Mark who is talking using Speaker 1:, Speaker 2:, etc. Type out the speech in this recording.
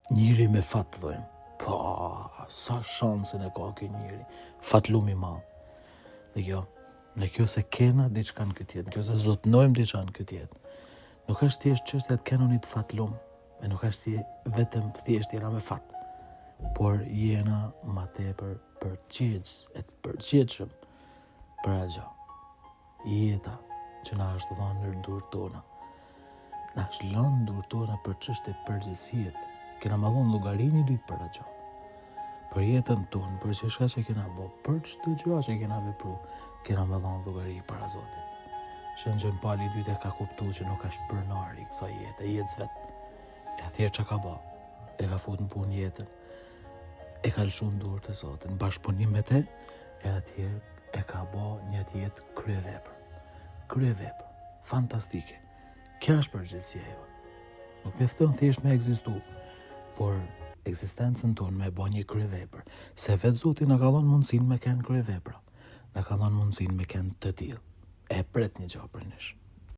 Speaker 1: Njeri me fat thojmë. Po, sa shansin e ka ky njeri. Fatlum i madh. Dhe kjo, në qoftë se kena diçka në këtë jetë, në qoftë se zotnojmë diçka në këtë jetë. Nuk është thjesht çështja të kenit fatlum, e nuk është si vetëm thjesht jena me fat, por jena ma tepër përgjegjës e të përgjegjshëm për atë gjë. Jeta që na është dhënë në durë tona. Na është lënë në durë tona për çështje përgjegjësie. Kena me dhonë llogari një ditë për atë gjë. Për jetën tonë, për gjithçka që kena bo, për çdo gjë që kena vepru, kena me dhonë llogari para Zotit. Shën Gjon Pali i dytë e ka kuptu që nuk është pronari i kësaj jete, jetës vet. E atëherë çka ka bo? E ka fut në punë jetën. E ka lëshu në durë të Zotit, në bashkëpunim me te, e atëherë e ka bo një jetë kryevepër. Kryevepër. Fantastike. Kjo është përgjegjësia jonë. Nuk mjafton thjesht me ekzistu, por ekzistencën tonë me bo një kryevepër. Se vetë Zoti na ka dhënë mundësinë me kenë kryevepra. Na ka dhënë mundësinë me kenë të tillë. E pret një gjë prej nesh.